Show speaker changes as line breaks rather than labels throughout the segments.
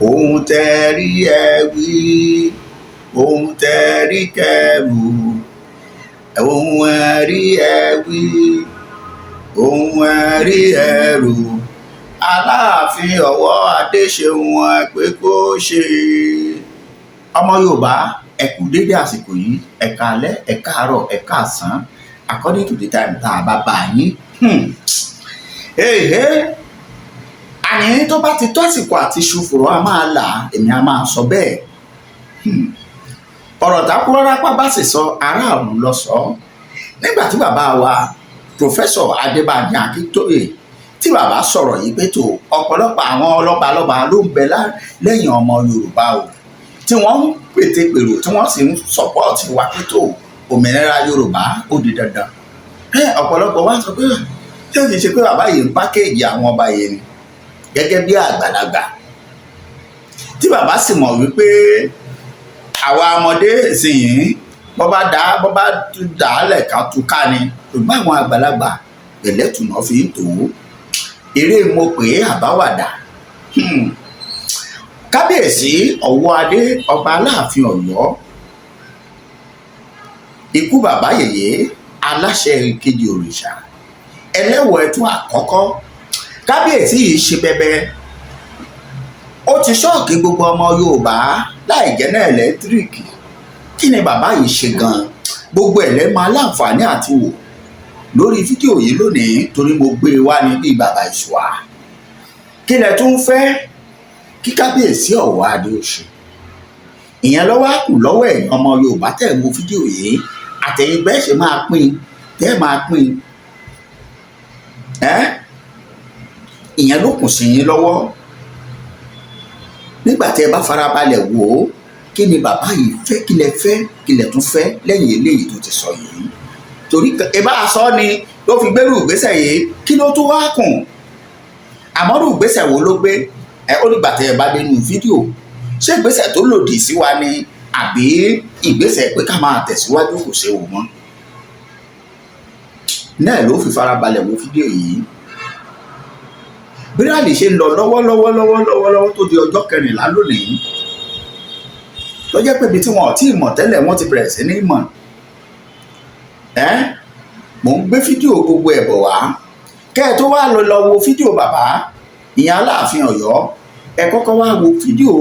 Ohun tẹ́ rí ẹ wí, ohun tẹ́ rí kẹrù, ohun ẹ rí ẹ wí, ohun ẹ rí ẹ rò. Aláàfin Ọwọ́ Adé ṣeun ẹ pé kó ṣe. Ọmọ Yorùbá, ẹ kú dédé àsìkò yìí, ẹ káalẹ́, ẹ káàárọ̀, ẹ káàsán, according to the time tá a bá bá yín. Hey, àní tó bá ti tó àsìkò àti ṣùfùrọ̀ a máa là, èmi a máa sọ bẹ́ẹ̀. Ọ̀rọ̀ tákúrọ́rápá bá sì sọ, aráàlú lọ sọ. Nígbà tí bàbá wa, Professor Adébánjí Akíntóyè, tí bàbá sọ̀rọ̀ yìí pé tó ọ̀pọ̀lọpọ̀ àwọn ọlọ́ba lọ́ba ló ń bẹ lẹ́yìn ọmọ Yorùbá o, tí wọ́n ń pètèpèrò, tí wọ́n sì ń support wa pé tó òmìnira Yorùbá ó di dandan. Ọ̀pọ̀lọpọ̀ wá sọ pé ṣé kìí ṣe pé bàbá yìí ń package àwọn ọba yìí ni gẹ́gẹ́ bí àgbàlagbà, tí bàbá sì mọ̀ wípé àwa ọmọdé ìsinyìí, bọ́ bá dà á lẹ̀ ká tú ká ni, ṣùgbọ́n àwọn àgbàlagbà pẹ̀lẹ́tùnà fi ń tò ó. Eré mo pè é àbáwàdà. Kábíyèsí Ọwọ́ Adé, Ọba Aláàfin Ọ̀yọ́, ikú bàbá yèyé, aláṣẹ ìkejì òrìṣà ẹlẹ́wọ̀ ẹ̀tún àkọ́kọ́, kábíyèsí yìí ṣe bẹbẹ. Ó ti shock gbogbo ọmọ Yorùbá láì jẹ́ náà ẹlẹ́tíríkì. Kí ni bàbá yìí ṣe gan-an? Gbogbo ẹ̀ lẹ́ máa láǹfààní àti wò lórí fídíò yìí lónìí, torí mo gbé e wá ní bí bàbá ìṣùwà. Kí lẹ tún fẹ́ kí Kábíyèsí Ọ̀wọ́ Adé ó ṣe? Ìyẹn lọ́wọ́ á kù lọ́wọ́ ẹ̀yin ọmọ Yorùbá tẹ̀ ń wo fídíò yìí, àtẹ̀yin bẹ́ẹ̀ ṣe máa pín, tẹ́ máa pín ẹ́. Ìyẹn ló kù sí yín lọ́wọ́. Nígbà tí ẹ bá farabalẹ̀ wò ó, kí ni bàbá yìí fẹ́? Kí lẹ fẹ́? Kí lẹ tún fẹ́ lẹ́yìn eléyìí tó ti sọ yìí? Torí ẹ bá a sọ ni ló fi gbérù ìgbésẹ̀ yìí. Kí ló tún wá kùn? Àmọ́rù ìgbésẹ̀ wo ló gbé ẹ? Ó nígbà tẹ ẹ bá dénú fídíò, ṣé ìgbésẹ̀ tó lòdì sí wa ni, àbí ìgbésẹ̀ pé ká máa tẹ̀síwájú, kò séwu mọ́ náà? Ló fi farabalẹ̀ wo fídíò yìí. Bí rally ṣe ń lọ lọ́wọ́lọ́wọ́ lọ́wọ́lọ́wọ́ tó di ọjọ́ 14 lónìí, tó jẹ́ pé ibi tí wọn ò tí ì mọ̀ tẹ́lẹ̀, wọ́n ti bẹ̀rẹ̀ sí ní mọ̀ ẹ́. Mò ń gbé fídíò gbogbo ẹ̀ bọ̀ wá. Kẹ́ ẹ tó wá lọ lọ wo fídíò bàbá ìyẹn Aláàfin Ọ̀yọ́, ẹ kọ́kọ́ wá wo fídíò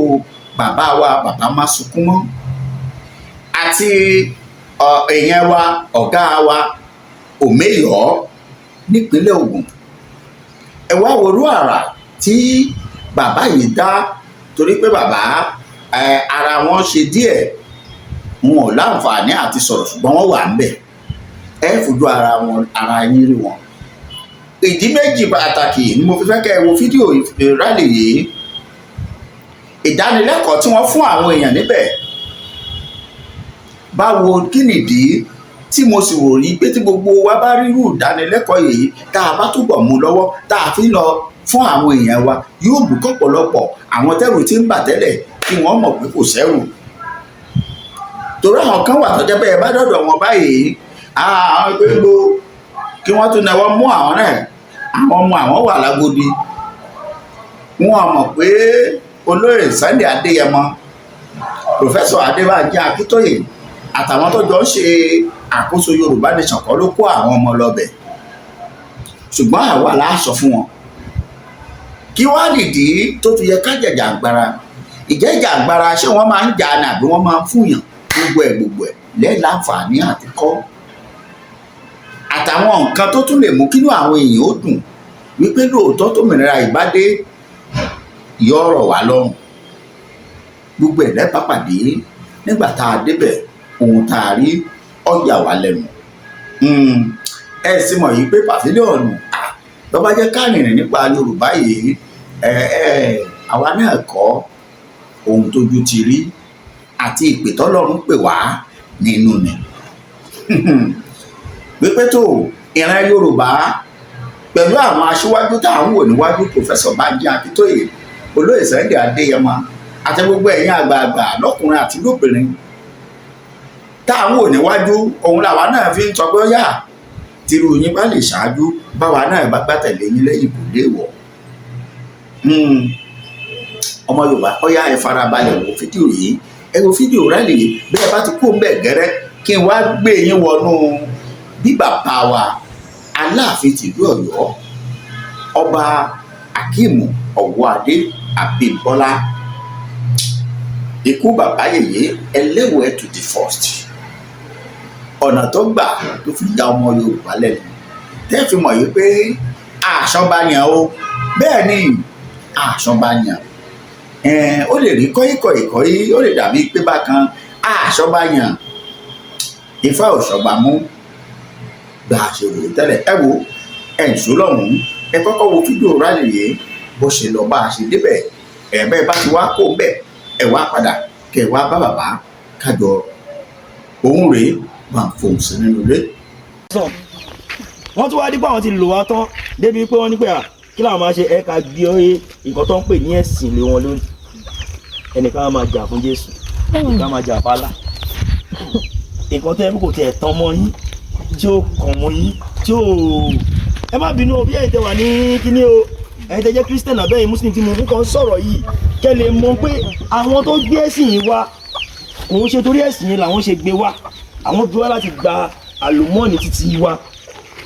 bàbá wa, Bàbá Má Sunkún Mọ́, àti èèyàn wa, ọ̀gá wa Òmeyọ̀ nípínlẹ̀ Ògùn. Ẹ wá wo irú àrà tí bàbá yìí dá, torí pé bàbá ara wọn ṣe díẹ̀, wọn ò láǹfààní àti sọ̀rọ̀, ṣùgbọ́n wọ́n wà ńbẹ̀. Ẹ fojú ara wọn, ara yín rí wọn. Ìdí méjì pàtàkì ni mo fi fẹ́ kẹ́ ẹ wo fídíò rally yìí: ìdánilẹ́kọ̀ọ́ tí wọ́n fún àwọn èèyàn níbẹ̀, báwo, kí nìdí tí mo sì rò rí pé tí gbogbo wa bá rírú ìdánilẹ́kọ̀ọ́ yìí, tá a bá túbọ̀ mú lọ́wọ́, tá a fi ń lọ fún àwọn èèyàn wa, yóò bù kọ́pọ̀lọpọ̀ àwọn tẹ́rù tí ń bà tẹ́lẹ̀ kí wọ́n mọ̀ pé kò sẹ́rù. Torí àwọn kan wà tó jẹ́ pé ẹ bá dọ̀dọ̀ wọn báyìí, àwọn gbogbo kí wọ́n tún náwó mú àwọn náà, àwọn ọmọ àwọn wà lágodi, wọn mọ̀ pé olóyè Sunday Adéyẹmọ, Professor Adébánjí Akíntóyè àtàwọn tó jọ ń ṣe àkóso Yorùbá Nation kọ́ ló kó àwọn ọmọ lọ́bẹ̀, ṣùgbọ́n àwa la sọ fún wọn. Kí wàá nìdí tó fi yẹ ká jàjàgbara? Ìjẹ́ ìjàgbara, ṣé wọ́n máa ń jà ní àbí wọ́n máa ń fúnyàn? Gbogbo ẹ̀ gbogbo ẹ̀ lẹ́ẹ̀ láǹfààní àti kọ́, àtàwọn nǹkan tó tún lè mú kínú àwọn èèyàn ó dùn wípé lóòótọ́ tómìnira ìbádé yọ ọ̀rọ̀ wá lọ́rùn. Gbogbo ẹ̀ lẹ́bàá pàdé nígbà tá a débẹ̀. Ohun tá a rí ó yà wá lẹ́nu. Ẹ sì mọ̀ yìí pé pavilion tó bá jẹ́ kárìnrìn nípa Yorùbá yìí, ẹ ẹ àwa náà kọ́ ohun tójú ti rí àti ìpè tọ́lọ́run pè wá nínú ni wípé tó ìran Yorùbá pẹ̀lú àwọn aṣíwájú tá à ń wò níwájú, Professor Bánjí Akíntóyè, olóyè Sunday Adéyẹmọ àti gbogbo ẹ̀yin àgbààgbà lọ́kùnrin àti lóbìnrin tá à ń wò níwájú, òun làwa náà fi ń sọ pé ó yà, tírú yín bá lè ṣáájú, báwa náà bá gbàtẹ̀lé yín lẹ́yìn, kò léèwọ̀. Ọmọ Yorùbá, ọyá, ẹ farabalẹ̀ wo fídíò yìí, ẹ wo fídíò rally yìí. Bẹ́ẹ̀ bá ti kó ń bẹ̀ gẹ́rẹ́, kí n wá gbé yín wọnú bí bàbá wa Aláàfin tìlú Ọ̀yọ́, Ọba Akeem Ọwọ́adé Abímbọ́lá, ikú bàbá yèyé ẹlẹ́wẹ̀ẹ́ to the first, ọ̀nà tó gbà tó fi dá ọmọ Yorùbá lẹ́nu, tẹ́ fi mọ̀ yìí pé àṣọba yàn o. Bẹ́ẹ̀ ni, àṣọba yàn. Ó lè rí kọ́yíkọ̀yí, ó lè dàbí pé bákan àṣọba yàn, Ifá òṣọba mú gbà ṣe rò tẹ́lẹ̀. Ẹ wo, ẹ̀ ń sọ lọ́hùn-ún, ẹ kọ́kọ́ wo fídíò rally yìí bó ṣe lọ, bá a ṣe débẹ̀. Ẹ̀ bẹ́ẹ̀ bá ti wá kó bẹ́ẹ̀, ẹ wá padà kẹ wá bá bàbá kájọ òun rèé bá ń fohùn sí nínú ilé.
Wọ́n tún wá dípò àwọn ti lò wá tán débi pé wọ́n ní pé à kí làwọn máa ṣe, ẹ ká gbé nǹkan tó ń pè ní ẹ̀sìn lé wọn lórí. Ẹnìkan á máa jà fún Jésù, ẹnìkan á máa jà fálà, nǹkan tó yẹ kó tiẹ̀ tán mọ́ yín, tí ó kàn mọ́ yín, tí ó ẹ má bínú o. Bí ẹ̀yin tẹ wà ní kíní o, ẹ̀yin tẹ jẹ́ Christian àbẹ́yìn Muslim tí mo ń kàn sọ̀rọ̀ yìí, kẹ́ lè mọ̀ pé àwọn tó gbé ẹ̀sìn yìí wá, kò ń ṣe torí ẹ̀sìn yẹn làwọn ṣe gbé wá. Àwọn gbé wá láti gba àlùmọ́ọ̀nì títí wa,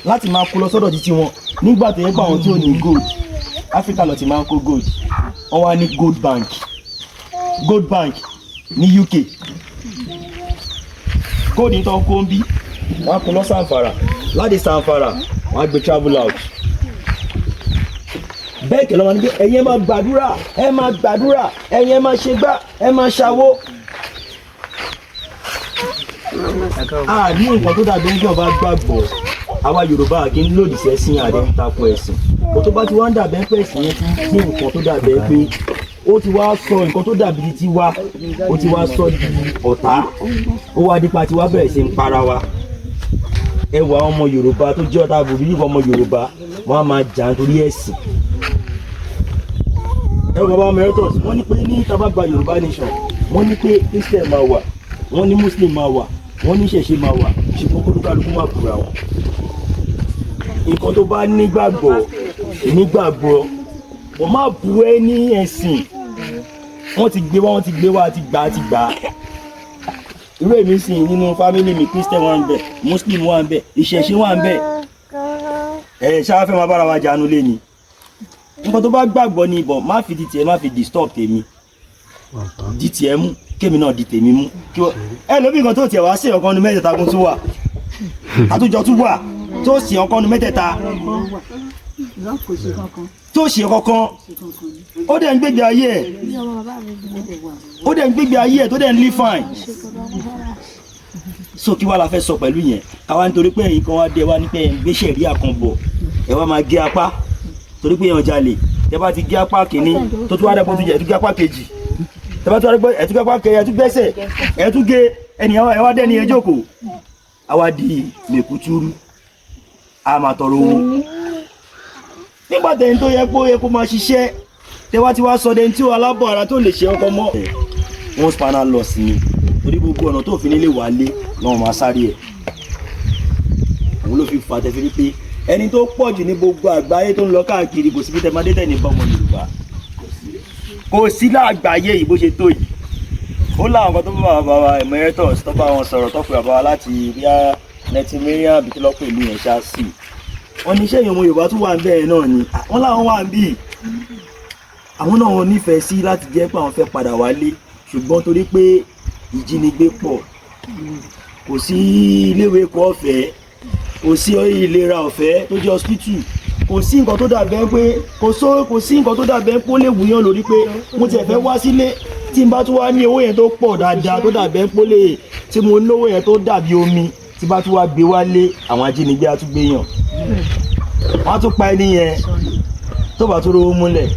láti máa kó lọ sọ́dọ̀ títí wọn. Nígbà tó yẹ pé àwọn tí ò ní gold, Áfíríkà lọ ti máa ń kó gold. Wọ́n wá ní gold bank, gold bank ní UK. Gold ní tó ń kó ń bí, wọ́n á kó lọ Zamfara, láti Zamfara wọ́n á gbé travel out. Bẹ́ẹ̀ kẹ́ lọ́wọ́ ni pé ẹ̀yin ẹ máa gbàdúrà, ẹ máa gbàdúrà, ẹ̀yin ẹ máa ṣe gbá, ẹ máa ṣàwó. A ní nǹkan tó dàbí ẹni tí wọ́n bá gbàgbọ́. Àwa Yorùbá kì í lòdì sẹ́sìn, àdé ń takò ẹ̀sìn kò. Tó bá ti wá ń dàbẹ́ pé ẹ̀sìn yẹn ti ń gbé nǹkan tó dàbẹ́ pé ó ti wá sọ nǹkan tó dàbí ti wá, ó ti wá sọ di ọ̀tá, ó wá dípa tí wá bẹ̀rẹ̀ sí ń para wa. Ẹwà ọmọ Yorùbá tó jẹ́ ọ̀tá àbòbí nípa ọmọ Yorùbá, wọ́n á máa jà nítorí ẹ̀sìn. Ẹ bàbá emeritus, wọ́n ní pé ní tá bá gba Yorùbá nation, wọ́n ní pé Christian máa wà, wọ́n ní Muslim máa wà, wọ́n ní ìṣẹ̀ṣe máa wà, ṣùgbọ́n kólúkálukú máa búra wọn. Nǹkan tó bá nígbàgbọ́ nígbàgbọ́, wọ́n má bu ẹ ní ẹ̀sìn. Wọ́n ti gbé wá, wọ́n ti gbé wá, ti gbà, ti gbà. Irú èmi sì nínú family mi, Christian wà ń bẹ, Muslim wà ń bẹ, ìṣẹ̀ṣe wà ń bẹ. Ẹ ṣáà fẹ́ máa bára wa jánu lé ni. Nǹkan tó bá gbàgbọ́ ni ìbọn, má fi di tiẹ̀, má fi disturb tèmi. Di tiẹ̀ mú, kémi náà di tèmi mú. Kí wọ́n ẹ lóbi nǹkan tó tiẹ̀ wá sí ọ̀kan nu mẹ́tẹ̀ẹ̀ta kún tún wà, àtúnjọ tún wà tó sì ọ̀kan nu mẹ́tẹ̀ẹ̀ta tó ṣe kankan. Ó dẹ̀ ń gbégbé ayé ẹ̀, ó dẹ̀ ń gbégbé ayé ẹ̀, tó dẹ̀ ń live fine. So kí wàá la fẹ́ sọ pẹ̀lú yẹn? Káwa nítorí pé ẹ̀yin kan wá dé wá ní pé ẹ̀ ń gbé sẹ̀ríà kan bọ̀, ẹ wá máa gé apá torí pé èèyàn jalè. Tẹ bá ti gé apá kìíní, tó tún wá dẹ́pọ̀ tó jẹ, ẹ̀ tún gé apá kejì. Tẹ bá tún wá dẹ́pọ̀, ẹ̀ tún gé apá kejì, ẹ̀ tún gbẹ́sẹ̀, ẹ̀ tún gé ẹnìyàn, ẹ̀ wá dẹ́ni ẹ̀ jókòó. Àwa di mèkútúrú, a máa tọrọ owó nígbà tẹ̀yìn tó yẹ kó yẹ kó máa ṣiṣẹ́. Tẹ́wá tí wá sọ dẹni tí ó alábọ̀ ara tó lè ṣe ọkọ mọ́, wọ́n spanner lọ sí ni, torí gbogbo ọ̀nà tó fi nílé wálé náà máa sáré ẹ̀. Òun ló fi fà tẹ́fi rí pé ẹni tó pọ̀ jù ní gbogbo àgbáyé tó ń lọ káàkiri, kò síbi tẹ́madé tẹ̀ ní bá ọmọ Yorùbá, kò sí láàgbáyé yìí bó ṣe tó yìí. Ó láwọn kan tó bá bàbá wa emeritus, tó bá wọn sọ̀rọ̀, tó pe bàbá wa láti bíyà nẹtìmíríà àbí kí lọ́pọ̀ ìlú yẹn ṣá sí. Wọ́n ní iṣẹ́ ìyọ̀mọ̀ Yorùbá tún wà ń bẹ́ẹ̀ náà ni wọ́n láwọn wà ń bì. Àwọn náà wọn nífẹ̀ẹ́ sí láti jẹ́ pé àwọn fẹ́ padà wálé, ṣùgbọ́n torí pé ìjínigbé pọ̀, kò sí iléèwé ẹ̀kọ́ ọ̀fẹ́, kò sí ìlera ọ̀fẹ́ tó jẹ́ hospital, kò sí nǹkan tó dàbẹ́ pé kò sí nǹkan tó dàbẹ́ pé ó lè wúyàn lórí pé mo tiẹ̀ fẹ́ wá sílé. Tí n bá tún wá ní owó yẹn tó pọ̀ dáadáa, tó dàbẹ́ pé ó lè tí mo lówó yẹn tó dàbí omi, tí bá tún wá gbé wálé, àwọn ajínigbé á tún gbé yàn, wọ́n á tún pa ẹni yẹn tó bá tún rówó múlẹ̀.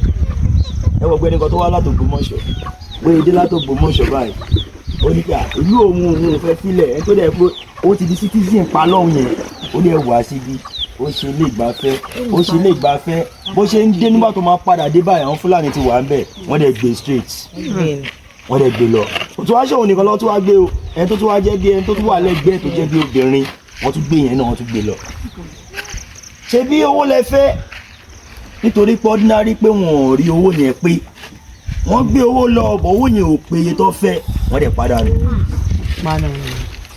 Ẹ wọ ọ̀gbẹ́ni kan tó wá láti Ògbómọ̀ṣọ́, bóyá dé láti Ògbómọ̀ṣọ́ báyìí, ó ní ká ìlú òun, òun ò fẹ́ filẹ̀. Ẹ tó dẹ̀ pé ó ti di citizen pa lọ́hùn yẹn, ó ní ẹ wá síbi, ó ṣe ilé ìgbafẹ́, ó ṣe ilé ìgbafẹ́. Bó ṣe ń dé, nígbà tó máa padà dé báyìí, àwọn Fúlàní ti wà ń bẹ̀, wọ́n dẹ̀ gbé straight, wọ́n dẹ̀ gbé lọ. Kò tún wá ṣòwò nìkan lọ́wọ́ tó wá gbé o. Ẹni tó tún wá jẹ́ bí ẹni tó tún wà lẹ́gbẹ̀ẹ́, tó jẹ́ bí obìnrin, wọ́n tún gbé yẹn náà, wọ́n tún gbé lọ. Ṣé bí owó lẹ fẹ́? Nítorí pé ordinary pé wọn ò rí owó yẹn pé Wọ́n gbé owó lọ ọ̀bọ̀, owó yẹn ò péye tó fẹ́, wọ́n dẹ̀ padà nù.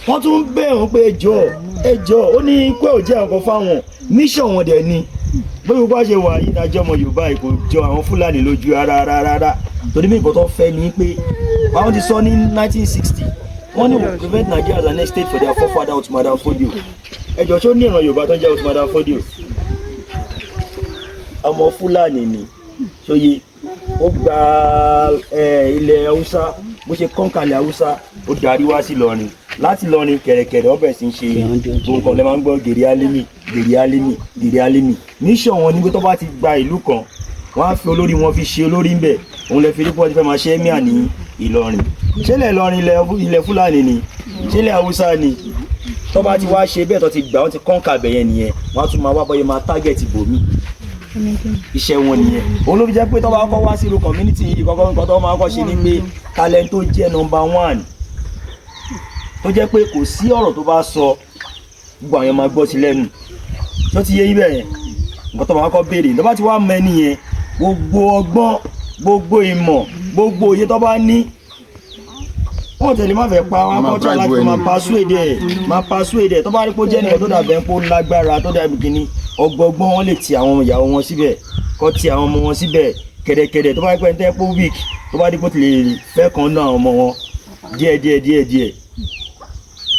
Wọ́n tún bẹ̀ wọ́n pé ẹjọ́ ẹjọ́, ó ní pé ò jẹ́ nǹkan fáwọn mission wọn dẹ̀ ni. Bóyá bá ṣe wà yìí dájọ́ ọmọ Yorùbá yìí kò jọ àwọn Fúlàní lójú rárá rárá, torí bí nǹkan tó fẹ́ ni pé àwọn ti sọ ní 1960, wọ́n ní we prevent Nigeria as an estate for their forefather Uthman Dan Fodio. Ẹjọ́, ṣó ní ìran Yorùbá tó ń jẹ́ Uthman Dan Fodio? Ọmọ Fúlàní ni, ṣòye ó gba ilẹ̀ Haúsá, bó ṣe kọ́ńkàlẹ̀ Haúsá, ó darí wá sí Ìlọrin. Láti Ìlọrin kẹ̀rẹ̀kẹ̀rẹ̀, ó bẹ̀rẹ̀ sí í ṣe gbogbo nǹkan lẹ́ máa ń gbọ́, Gèrè Álímì, Gèrè Álímì, Gèrè Álímì. Mission wọn ni pé tó bá ti gba ìlú kan, wọ́n á fi olórí wọn fi ṣe olórí ń bẹ̀. Òun lè fi rí pọ́n ti fẹ́ máa ṣe emir ní Ìlọrin. Ṣẹlẹ̀ Ìlọrin ilẹ̀ Fúlàní ni, ṣẹlẹ̀ Haúsá ni? Tó bá ti wá ṣe bẹ́ẹ̀, tó ti gbà, wọ́n ti kọ́ńkà bẹ̀ yẹn nìyẹn, wọ́n á tún máa wá bọ́yẹ máa target bòmí. Iṣẹ́ wọn nìyẹn. Òun ló fi jẹ́ pé tó bá kọ́ wá sí irú community yìí, kọ́kọ́ nǹkan tó máa kọ́ ṣe ni pé talent tó jẹ́ number one, tó jẹ́ pé kò sí ọ̀rọ̀ tó bá sọ, gbogbo àwọn máa gbọ́ sí lẹ́nu, tó ti yé yín bẹ́ẹ̀ yẹn. Nǹkan tó máa kọ́ béèrè, tó bá ti wá mọ ẹni yẹn, gbogbo ọgbọ́n, gbogbo ìmọ̀, gbogbo òye tó bá ní, wọ́n tẹ̀lé má fẹ́ pa wọn akọ́tọ́ láti máa persuade ẹ̀, máa persuade ẹ̀. Tó bá rí pé ó jẹ́ nìkan tó dàbẹ̀ pé ó lágbára, tó dàbí kínní ọgbọgbọ́n, wọn lè ti àwọn ìyàwó wọn síbẹ̀, kọ́ ti àwọn ọmọ wọn síbẹ̀ kẹ̀dẹ̀kẹ̀dẹ̀. Tó bá rí pé ẹni tẹ́ pé weak, tó bá rí pé ó ti lè fẹ́ kan náà àwọn ọmọ wọn díẹ̀ díẹ̀ díẹ̀ díẹ̀,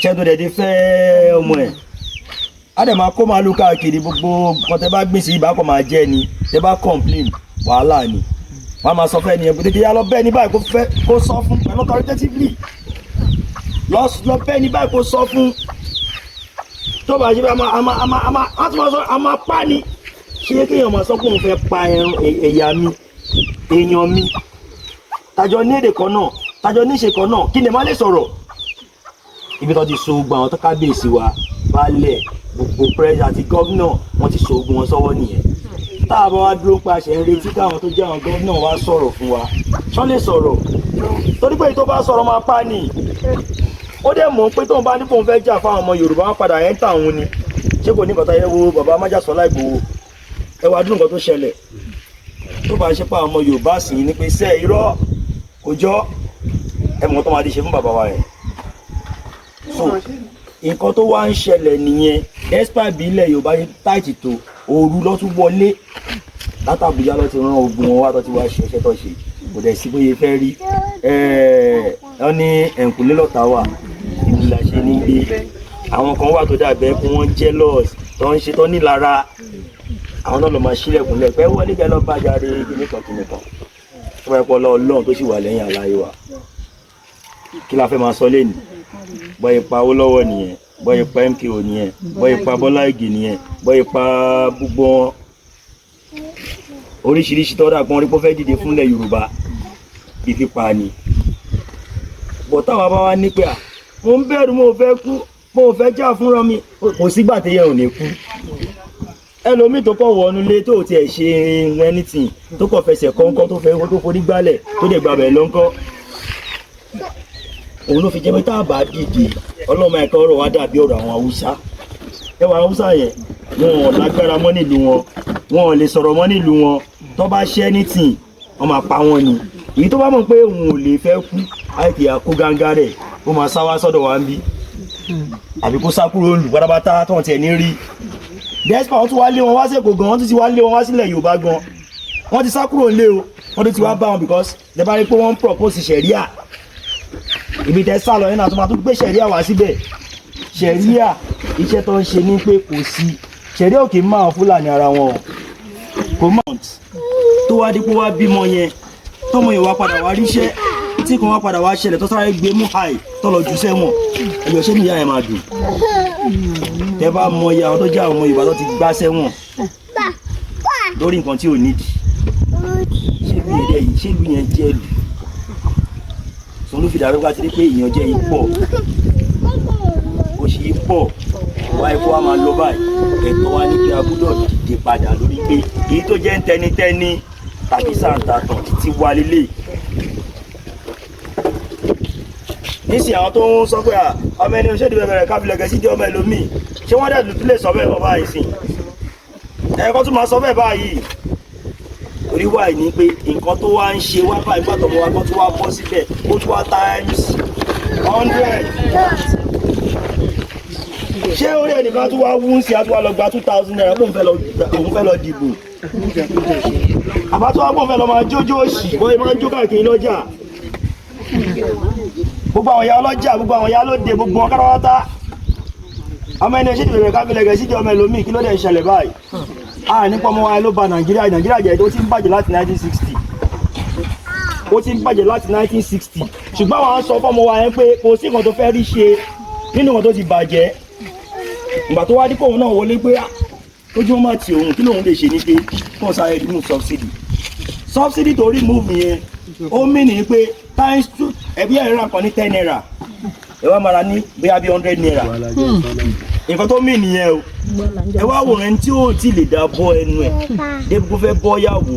ṣẹ́ tó dẹ̀ ti fẹ́ ọmọ ẹ̀, á dẹ̀ máa kó màálù káàkiri. Gbogbo nǹkan tẹ́ bá gbìn sí ibà kọ́ máa jẹ́ ni. Tẹ́ bá complain, wàhálà ni. Wọ́n á máa sọ fẹ́ nìyẹn pé tètè yá lọ bẹ́ẹ̀ ní báyìí, kó fẹ́ kó sọ fún pẹ̀lú authoritatively, lọ lọ bẹ́ẹ̀ ní báyìí, kó sọ fún. Tó bá ṣe bẹ́ẹ̀, a máa a máa a máa a tún máa sọ, a máa pa ni. Ṣé kéèyàn máa sọ pé òun fẹ́ pa ẹran ẹ̀yà mi, èèyàn mi, tàjọ ní èdè kan náà, tàjọ ní ìṣe kan náà, kí ni ẹ má lè sọ̀rọ̀? Ibi tó ti so gbogbo àwọn tó kábíyèsí wa, baálẹ̀, gbogbo president àti gómìnà, wọ́n ti so ogun wọn sọ́wọ́ nìyẹn. Tá a bá wá dúró pé a ṣe ń retí káwọn tó jẹ́ àwọn gómìnà wa sọ̀rọ̀ fún wa, ṣọ́ lè sọ̀rọ̀? Torí pé tó bá sọ̀rọ̀, máa pa ni. Ó dẹ̀ mọ̀ pé tóun bá ní kóun fẹ́ jà fáwọn ọmọ Yorùbá, wọn padà ẹ̀ ń tà òun ni. Ṣé kò ní nǹkan tó yẹ wo bàbá májàsọ́lá Ìgbòho? Ẹ wá dúró, nǹkan tó ṣẹlẹ̀, tó bá ń ṣe pa àwọn ọmọ Yorùbá sì ní pé sẹ́ irọ́ kò jọ ẹ mọ̀ tó máa ti ṣe fún bàbá wa yẹn. So nǹkan tó wá ń ṣẹlẹ̀ nìyẹn. Despite bí ilẹ̀ Yorùbá ṣe tight tó, òru ló tún wọlé látàbújá, ló ti rán ogun wọn wá, tó ti wá ṣe iṣẹ́ tó ṣe. Kò dẹ̀ sí bóyá fẹ́ rí ẹ ní ẹ̀ǹkùlé lọ́ta wà, ìlú la ṣe ní gbé. Àwọn kan wà tó dàbẹ́ pé wọ́n jealous, tó ń ṣe tó nílara, àwọn náà lọ máa ṣílẹ̀kùn lẹ́pẹ́ wọlé kẹ́ lọ́ọ́ bá jáde kíníkan kíníkan. Tó bá yẹ pọ̀ lọ́ọ́ tó sì wà lẹ́yìn àlàyé wa, kí la fẹ́ máa sọ lẹ́nu? Bọ́ ipa owó lọ́wọ́ nìyẹn, bọ́ ipa MKO nìyẹn, bọ́ ipa Bọ́lá Ìgè nìyẹn, bọ́ ipa gbogbo wọn oríṣiríṣi tọ́dà kan rí pé ó fẹ́ dìde fúnlẹ̀ Yorùbá, ìfipá ni. Bọ̀ táwa bá wá ní pé à mo ń bẹ̀rù, mo fẹ́ kú, mo fẹ́ jà fúnra mi, kò sígbà téèyàn ò ní kú. Ẹlòmíì tó kọ̀ wọnú ilé tó tiẹ̀ ṣe anything, tó kọ̀ fẹsẹ̀ kọ́ńkọ́, tó fẹ́ tó forí gbálẹ̀, tó dẹ̀ gbàbẹ̀ lọ́ńkọ́, òun ló fi jẹ́ pé tá a bá dìde, ọlọ́mọ ẹ̀ka ọ̀rọ̀ wa dàbí ọ̀rọ̀ àwọn Haúsá. Ẹwà Haúsá yẹn, wọn ò lágbára mọ́ nílùú wọn, wọn ò lè sọ̀rọ̀ mọ́ nílùú wọn. Tó bá ṣe anything, wọ́n máa pa wọ́n ni. Èyí tó bá mọ̀ pé òun ò lè fẹ́ kú, àìkè àkó gángá rẹ̀, ó máa sá wá sọ́dọ̀ wa ń bí, àbí kó sá kúrò lù pátápátá tó wọn tiẹ̀ ní rí. Despite wọ́n tún wá lé wọn wá sẹ́kọ̀ọ́ gan, wọ́n tún ti wá lé wọn wá sílẹ̀ Yorùbá gan. Wọ́n ti sá kúrò lé o, wọ́n tún ti wá bá wọn, because lè bá rí pé wọ́n ń propose ṣẹ̀ríà. Ibi tẹ́ sá lọ yẹn náà, tó máa tún gbé ṣẹ̀ríà wá síbẹ̀. Ṣẹ̀ríà, iṣẹ́ tó ń ṣe ní pé kò sí ṣẹ̀ríà òkè máa Fúlàní ara wọn o kò mọ̀ tó wá dípò wá bímọ yẹn, tọmọ yẹn wá padà wá ríṣẹ́ tí kan wá padà wá ṣẹlẹ̀, tó sáré gbé mú háì, tó lọ jù sẹ́wọ̀n. Ẹ̀yọ̀, ṣé níyà yẹn máa dùn? Tẹ́ bá mọ iye àwọn tó jẹ́ àwọn ọmọ Yorùbá tó ti gbá sẹ́wọ̀n lórí nǹkan tí ò nídìí, ṣé ìlú yẹn dẹ̀ yìí, ṣé ìlú yẹn jẹ́ ìlú sọ ló fi dàrú bá ti rí pé ìyànjẹ yìí pọ̀, òṣì yìí pọ̀, wá ikú wa máa lọ báyìí. Ẹ̀tọ́ wa ní pé a gbọ́dọ̀ dìde padà lórí pé èyí tó jẹ́ ń tẹnitẹ́ni tàbí sàǹtàtàn títí wá lélẹ̀. Nísìnyí, àwọn tó ń sọ pé ọmọ ẹni oṣù ìdìbò bẹ̀rẹ̀ kábílẹ̀ gẹ̀ẹ́sì di ọmọ ẹlòmíì, ṣé wọ́n dẹ̀ lè sọ bẹ́ẹ̀ bọ́ báyìí sìn? Ẹ̀kọ́ tún máa sọ bẹ́ẹ̀ báyìí. Torí wà ní pé nǹkan tó wá ń ṣe wá báyìí, gbàtọ̀ mọ́ wa kan tó wá bọ́ síbẹ̀, ó tún wá times 100. Ṣé orí ẹnìkan tó wá wú sí àtúwá lọ gba ₦2,000 òun fẹ́ lọ dìbò, àbá tó wá pọ̀ fẹ́ lọ máa jójó òṣì, bóyá máa ń jó káàkiri lọ́jà, gbogbo àwọn ìyá ọlọ́jà, gbogbo àwọn ìyá lóde, gbogbo wọn kárọ́wátá, ọmọ ẹni ṣì bẹ̀rẹ̀ káfílẹ̀ gẹ̀ síjọ́ ọmọ ẹlòmíì. Kí ló dẹ̀ ń ṣẹlẹ̀ báyìí? A nípa ọmọ wa ló ba Nàìjíríà. Nàìjíríà jẹ́ tó ti ń bàjẹ́ láti 1960, ó ti ń bàjẹ́ láti 1960. Ṣùgbọ́n àwọn sọ fọ́mọ wa yẹn pé kò sí nǹkan tó fẹ́ rí ṣe nínú nǹkan tó ti bàjẹ́. Ìgbà tó wá dípò, òun náà wọlé pé ojú wọn máa ti òun, kí lóun lè ṣe ní pé kó sáré remove subsidy. Subsidy tó remove yẹn, ó mì ní pé times two. Ẹbí ẹ̀rọ kan ní ₦10, ẹ wá máa ra ní bóyá bí ₦100. Nǹkan tó mì nìyẹn o. Ẹ wá wòran ẹni tí ó ti lè dá bọ́ ẹnu ẹ̀ débi kó fẹ́ bọ́ yàwó,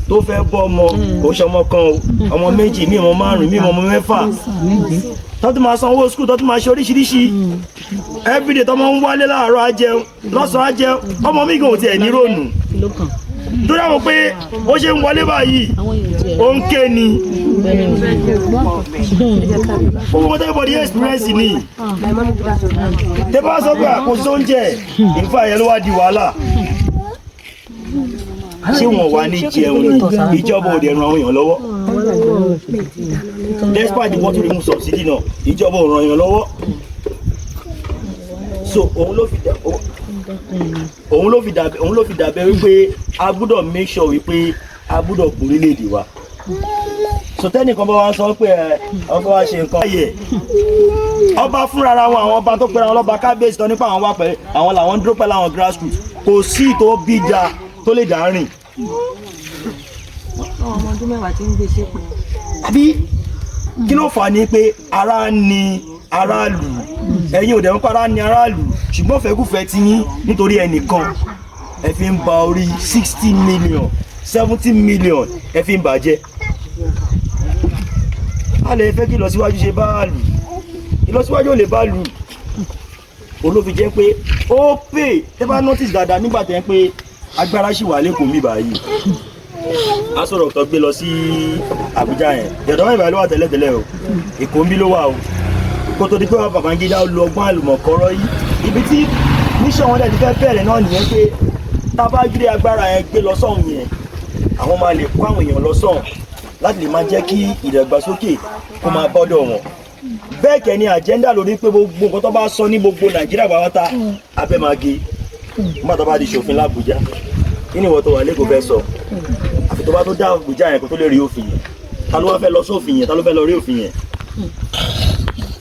tó fẹ́ bọ́ ọmọ. Kò ṣe ọmọ kan o, ọmọ méjì, mímọ márùn, mímọ ọmọ mẹ́fà, tó tún máa san owó school, tó tún máa ṣe oríṣiríṣi everyday. Tọmọ ń wálé láàárọ̀, á jẹun, lọ́sàn-án á jẹun. Ọmọ mi kò tiẹ̀ ní rònú torí àwọn pé bó ṣe ń wọlé báyìí, ó ń ké ni. Gbogbo mọ́tò everybody experience ni. Tẹ́ bá sọ pé àkóso oúnjẹ ìfà yẹn ló wá di wàhálà, ṣé wọn wà ní jẹun ni? Ìjọba ò dẹ̀ ran àwọn èèyàn lọ́wọ́. Despite the want to remove subsidy náà, ìjọba ò ran èèyàn lọ́wọ́. So òun ló fi dàbẹ̀ wípé a gbọ́dọ̀ make sure wípé a gbọ́dọ̀ gbórílẹ̀-èdè wa. So tẹ́nìkan bá wa sọ pé ẹ ọkọ wa ṣe nǹkan ayẹ ọba fúnra ra wọn, àwọn ọba tó pera wọn lọ́ba, kábíyèsí tó nípa àwọn wà pẹ̀lú àwọn làwọn ń dúró pẹ̀lú àwọn grassroots, kò sí tó bí da tó lè dá rìn.
Ọmọ ọdún 10 tí ń gbé ṣépè.
Àbí kí ló fà á ní pé ara ni aráàlú? Ẹ̀yin ò dẹ̀ ń pa ara ni aráàlú, ṣùgbọ́n fẹ́kúfẹ́ ti yín nítorí ẹnìkan, ẹ fi ń ba orí 60 million, 70 million, ẹ fi ń bàjẹ́. A lè fẹ́ kí ìlọsíwájú ṣe bá lù, ìlọsíwájú ò lè bá lù. Olófi jẹ́ pé ó pè tẹ́ bá notice dáadáa nígbà tẹ́ ń pé agbára ṣì wà lẹ́kọ̀ọ́ mi báyìí. Aso Rock tó gbé lọ sí Àbújá yẹn, ìyàtọ̀ ìbàlẹ̀ ló wà tẹ́lẹ̀tẹ́lẹ̀ o, Èkó ń bí ló wà o, kó tó di pé Babangida lo ọgbọ́n àlùmọ̀kọ́rọ́ yìí. Ibi tí mission wọn dẹ̀ ti fẹ́ bẹ̀rẹ̀ náà nìyẹn, pé tá a bá gbé agbára yẹn gbé lọ sọ́hùn yẹn, àwọn máa lè kó àwọn èèyàn lọ sọ́hùn láti lè máa jẹ́ kí ìdàgbàsókè kó máa bọ́dọ̀ wọn. Bẹ́ẹ̀ kẹ́ ni agenda lórí pé gbogbo nǹkan tó bá sọ ní gbogbo Nàìjíríà pátá, abẹ́ máa ge nígbà tó bá di ṣòfin l'Àbújá. Kí ni ìwọ tó wà lẹ́kọ̀ọ́ fẹ́ sọ? Àfi tó bá tó dá Àbújá yẹn kó tó lè rí òfin yẹn. Ta ló wá fẹ́ lọ sófin yẹn? Ta ló fẹ́ lọ rí òfin yẹn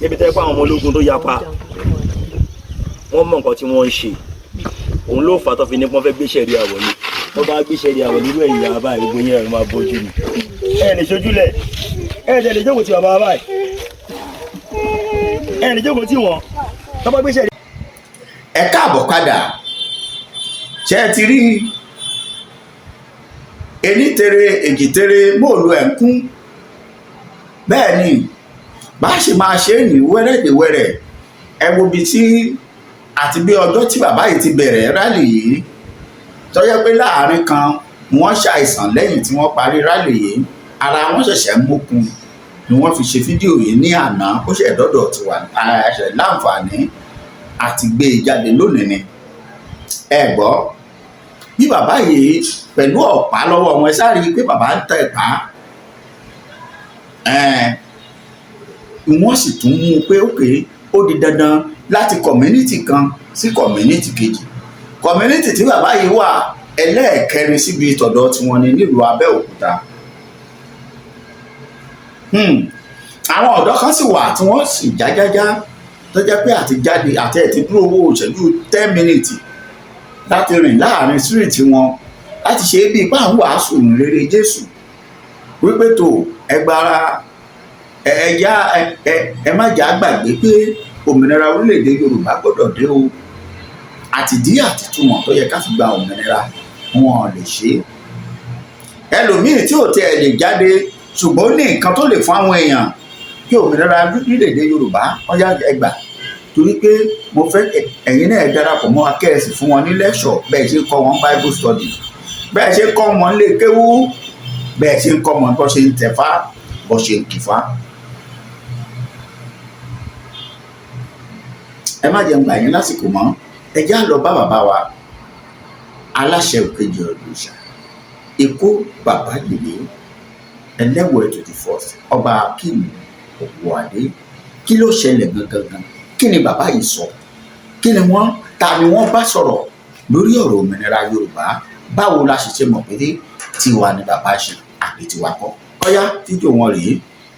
níbi tẹ́ pé àwọn ọmọ ológun tó yapa, wọ́n mọ nǹkan tí wọ́n ń ṣe? Òun ló fà á tó fi ní pọ́n fẹ́ gbé ṣẹ̀ríà wọlé. Tó bá gbé ṣẹ̀ríà wọlé, irú ẹ̀yìn yàrá báyìí, gbogbo yẹn máa bójú ni. Ẹ lè ṣojúlẹ̀, ẹ lè jókòó tí bàbá báyìí, ẹ lè jókòó tí wọ́n tó bá gbé ṣẹ̀ríà.
Ẹ káàbọ̀ padà. Ṣé ẹ ti rí ení tere èjì tere móòlù ẹ̀ ń kún? Bẹ́ẹ̀ ni bá a ṣe máa ṣe é ní wẹ́rẹ́dẹ̀wẹ́rẹ́. Ẹ wo ibi tí àti bí ọjọ́ tí bàbá yìí ti bẹ̀rẹ̀ rally yìí, tó jẹ́ pé láàrin kan wọ́n ṣàìsàn. Lẹ́yìn tí wọ́n parí rally yìí, ara wọn ṣẹ̀ṣẹ̀ ń mókun ni wọ́n fi ṣe fídíò yìí ní àná. Ó ṣẹ̀ dọ́dọ̀ tiwa ṣẹ̀ láǹfààní àti gbé e jáde lónìí ni. Ẹ gbọ́ bí bàbá yìí pẹ̀lú ọ̀pá lọ́wọ́ wọn, ẹ sáré pé bàbá ń tẹ̀ pa ẹ̀ẹ́n, wọ́n sì tún mú un pé òkè ó di dandan láti community kan sí community kejì. Community tí bàbá yìí wà, ẹlẹ́ẹ̀kẹrin síbi tọ̀dọ̀ tiwọn ni nílùú Abẹ́òkúta. Àwọn ọ̀dọ́ kan sì wà tí wọ́n sì jájájá, tó jẹ́ pé àti jáde àti ẹ̀ ti dúró owó ìṣẹ́jú 10 minutes láti rìn láàrin street wọn, láti ṣe é bíi pé àwọn wàásù rere Jésù wípé tó ẹgbàá ẹ yá, ẹ ẹ má jà gbàgbé pé òmìnira orílẹ̀-èdè Yorùbá gbọ́dọ̀ dé o, àtìdí àtìtúmọ̀ tó yẹ ká fi gba òmìnira. Wọn ò lè ṣe é. Ẹlòmíì tí ò tiẹ̀ lè jáde, ṣùgbọ́n ó ní nǹkan tó lè fún àwọn èèyàn kí òmìnira orílẹ̀-èdè Yorùbá ọ̀yá ẹgbà, torí pé mo fẹ́ ẹ̀yin náà darapọ̀ mọ́ akẹ́ẹ̀sì fún wọn ní lecture, bẹ́ẹ̀ ṣe kọ́ wọn Bible study, bẹ́ẹ̀ ṣe kọ́ wọn lé kéwú. Bẹ́ẹ̀ ṣe ń kọ́ ọmọ bó ṣe ń tẹ̀fá, bó ṣe ń kìfá. Ẹ má jẹun gbà yín lásìkò mọ́. Ẹ já lọ bá bàbá wa aláṣẹ òkèjì òrìṣà Èkó, bàbá yèyé ẹlẹ́wọ̀ ètùtù first, Ọba Akeem Òwòadé. Kí ló ṣẹlẹ̀ gangan? Kí ni bàbá yìí sọ? Kí ni wọ́n, ta ni wọ́n bá sọ̀rọ̀ lórí ọ̀rọ̀ òmìnira Yorùbá? Báwo la ṣe ṣe mọ̀ pé tiwa ni bàbá ṣe àbí tiwa kọ́? Ọ̀yá, fídíò wọn rèé,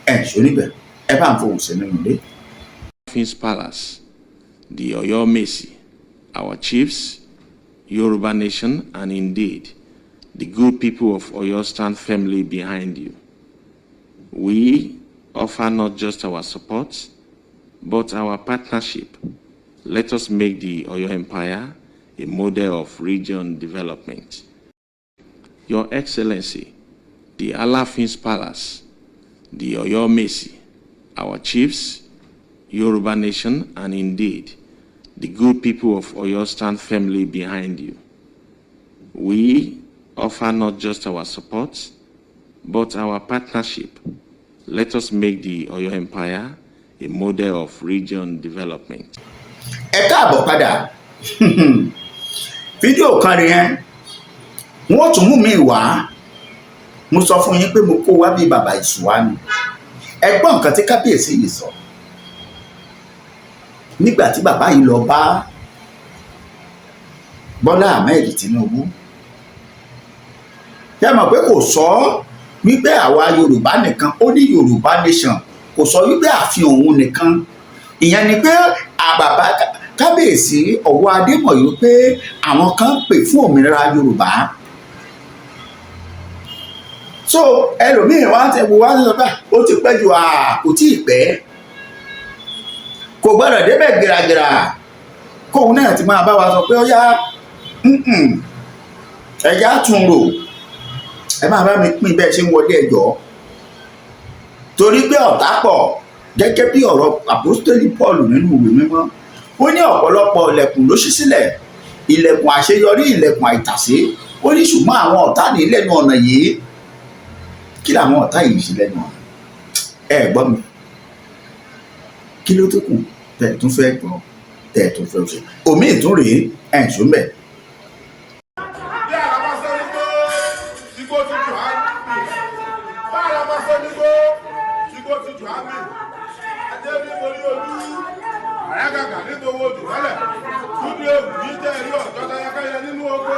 ẹ̀ ṣó níbẹ̀, ẹ bá ń fohùn sí nínú ilé.
King's Palace, the Oyo Mesi, our chiefs, Yoruba nation, and indeed, the good people of Oyo stand firmly behind you. We offer not just our support, but our partnership. Let us make the Oyo Empire a model of region development. Your Excellency, the Alaafin's Palace, the Oyo Mesi, our chiefs, Yoruba nation, and indeed, the good people of Oyo stand firmly behind you. We offer not just our support, but our partnership. Let us make the Oyo Empire a model of region development.
Ẹ káàbọ̀ padà. Fídíò kan nìyẹn. Wọ́n tún mú mi wá. Mo sọ fún yín pé mo kó wá bí bàbá ìṣùwà ni. Ẹ gbọ́ nǹkan tí kábíyèsí yìí sọ nígbà tí bàbá yìí lọ bá Bọ́lá Ahmed Tinubu. Ṣé mọ̀ pé kò sọ wípé àwa Yorùbá nìkan? Ó ní Yorùbá nation. Kò sọ wípé ààfin òun nìkan. Ìyẹn ni pé àbàbà kábíyèsí Ọ̀wọ́ Adémọ̀ yìí pé àwọn kan ń pè fún òmìnira Yorùbá. So ẹlòmíín wá ti wá sọ pé ó ti pẹ́ jù. Kò tí ì pẹ́, kò gbọ́dọ̀ débẹ̀ gìràgìrà kóun náà ti máa bá wa sọ pé ó yá, ẹ̀yà tún rò. Ẹ máa bá mi pín bẹ́ẹ̀ ṣe ń wọlé ẹjọ́, torí pé ọ̀tá pọ̀. Gẹ́gẹ́ bí ọ̀rọ̀ àpọ́stélì Paul nínú ìwé mímọ́, ó ní ọ̀pọ̀lọpọ̀ ilẹ̀kùn ló ṣí sílẹ̀, ilẹ̀kùn àṣeyọrí, ilẹ̀kùn àìtàsé. Ó ní ṣùgbọ́n àwọn ọ̀tá ní lẹ́nu ọ̀nà yìí. Kí làwọn ọ̀tá yìí ṣe lẹ́nu ọ̀nà? Ẹ gbọ́ mi, kí ló tó kù tẹ̀ tún fẹ́ gbọ́, tẹ̀ tún fẹ́ ṣe omi ìtún rèé? Ẹ̀ ń sún bẹ́ẹ̀.
Bí àrà bá sọ nígbó, igbó ti jù á mì. Bí àrà bá sọ nígbó, igbó ti jù á mì. Ajé ní orí olú, àyàgàgà nítorí ojú mọ́lẹ̀. Túndé òwú yìí jẹ́ ẹ̀rí ọ̀jọ́ tayákáyẹ nínú oko.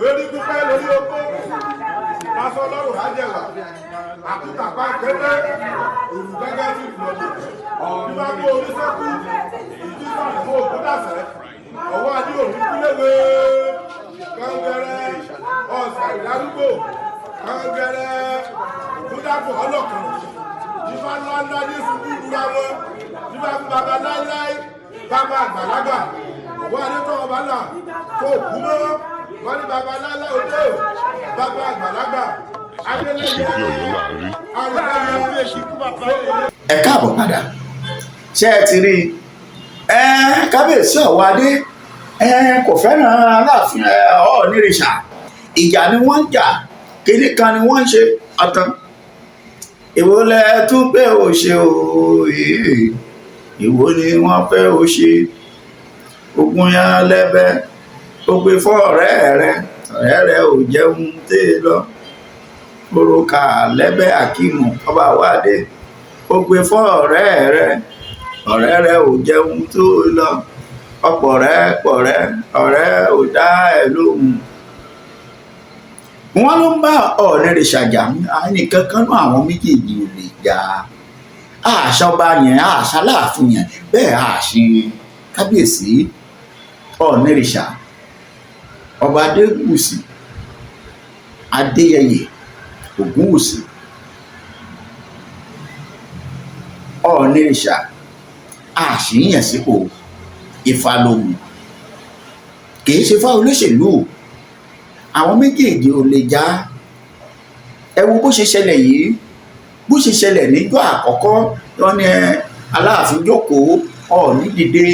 Orí pípẹ́ lórí oko. Lásán lọ́rùn ájẹ̀wà. Àkútà pa kété. Òrù gẹ́gẹ́ sí ìlọ́dún. Bí bá gbó orí sẹ́kù, ìdí sàlẹ̀ mọ́ òkú dàsẹ́. Ọwọ́ adé òní kúléwé. Kọ́ngẹ́rẹ́ ọ̀sà ìdárúgbò. Kọ́ngẹ́rẹ́ òkúdàpọ̀ ọlọ́kan. Ifá ńlá ńlá ní ṣubú lura wọn. Ifá fún baba láíláí. Bàbá àgbàlagbà. Ọwọ́ adé tọ́ ọba là. Kó kú mọ́. Wọ́n ní baba láíláí òde. Bàbá àgbàlagbà.
Ṣe bí Ọ̀yọ́ là á rí.
Ẹ káàbọ̀ padà. Ṣé ẹ ti rí i? Ẹ kábíyèsí Ọ̀wọ́ Adé, ẹ kò fẹ́ràn Aláàfin ẹ Ọ̀ọ́nìrìṣà. Ìjà ni wọ́n ń jà, kíní kan ni wọ́n ń ṣe ọ̀tàn. Èwo lẹ tún pé ó ṣe o? Èwo ni wọ́n fẹ́ ó ṣe? Ogun yẹn lẹ́bẹ̀ ó gbé fún ọ̀rẹ́ rẹ, ọ̀rẹ́ rẹ ò jẹun tẹ́ lọ. Òrùka lẹ́bẹ̀ Akíìmù ọba Ọ̀wọ́adé ó gbé fún ọ̀rẹ́ rẹ, ọ̀rẹ́ rẹ ò jẹun tó lọ. Ọ̀pọ̀ rẹ pọ̀ rẹ, ọ̀rẹ́ ò dá ẹ lóhùn. Wọ́n ló ń bá Ọ̀ọ̀nìrìṣà jà. Nìkan kan náà, àwọn méjèèjì ò lè jà. Àṣà ọba yẹn, àṣà láàfin yẹn bẹ́ẹ̀, àṣì kábíyèsí Ọ̀ọ̀nìrìṣà ọba Adéwùsì Adéyẹyè Ògúnwùsì. Ọ̀ọ̀nìrìṣà àṣìyàn sípò Ifá lóhùn, kì í ṣe fáwọn olóṣèlú. Àwọn méjèèjì ò lè já. Ẹ wo bó ṣe ṣẹlẹ̀ yìí, bó ṣe ṣẹlẹ̀ níjọ́ àkọ́kọ́. Wọ́n ní Aláàfin jókòó, Ọọ̀ni dìde.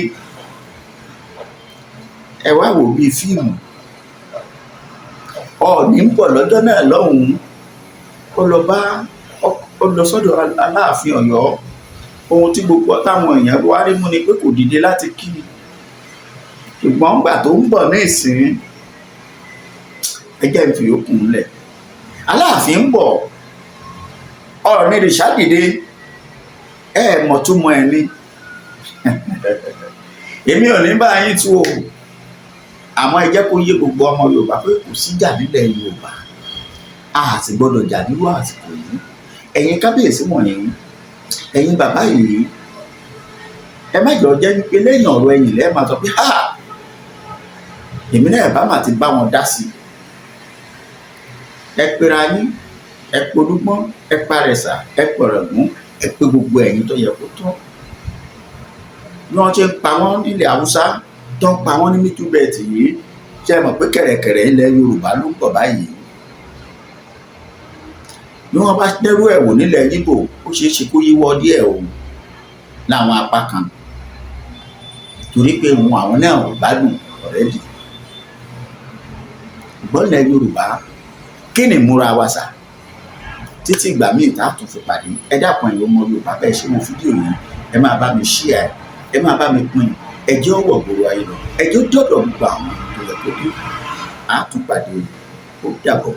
Ẹ wá wò bíi fíìmù. Ọọ̀ni ń bọ̀ lọ́jọ́ náà lọ́hùn-ún. Ó lọ bá, ó lọ sọ́dọ̀ Aláàfin Ọ̀yọ́. Ohun tí gbogbo táwọn èèyàn wá rí mú ni pé kò dìde láti kí i, ṣùgbọ́n gbà tó ń bọ̀ ní ìsín, ẹ jẹ́ n fi yòókù ńlẹ̀. Aláàfin ń bọ̀, Ọọ̀ni rìṣà dìde. Ẹ mọ̀ túmọ̀ ẹ ní. Èmi ò ní bá yín tú o, àmọ́ ẹ jẹ́ kó yé gbogbo ọmọ Yorùbá pé kò síjà nílẹ̀ Yorùbá, a sì gbọ́dọ̀ jà nírú àsìkò yìí. Ẹ̀yin kábíyèsí wọ̀nyí, ẹ̀yin bàbá yìí, ẹ má jọ jẹ́ wípé lẹ́yìn ọ̀rọ̀ ẹ̀yìn lẹ́ẹ̀ máa sọ pé, "Ha, èmi náà bá mà ti bá wọn dá sí i." Ẹ pera yín, ẹ polúgbọ́n, ẹ parẹ̀sà, ẹ pọ̀rọ̀gún, ẹ pé gbogbo ẹ̀yin tó yẹ kó tọ́. Bí wọ́n ṣe ń pa wọ́n nílẹ̀ Haúsá, tó ń pa wọ́n ní Middle Belt yìí, ṣe é mọ̀ pé kẹ̀rẹ̀kẹ̀rẹ̀ ilẹ̀ Yorùbá ló ń bọ̀ báyìí? Bí wọ́n bá dẹ́rú ẹ̀ wò nílẹ̀ Yíbò, ó ṣeé ṣe kó yíwọ́ díẹ̀ o láwọn apá kan, torí pé òun àwọn náà ò gbádùn already. Ṣùgbọ́n ilẹ̀ Yorùbá, kí ni ìmúra wa sà? Títí ìgbà míì tá a tún fi pàdé, ẹ dákun, ẹ̀yin ọmọ Yorùbá, bẹ́ẹ̀ ṣe wo fídíò yìí, ẹ máa bá mi share, ẹ máa bá mi pín. Ẹ jẹ́ ó wọ̀ gbòòrò ayé lọ, ẹ jẹ́ ó dọ̀dọ̀ gbogbo àwọn tó yẹ kó dé. A tún pàdé, ó dàbọ̀.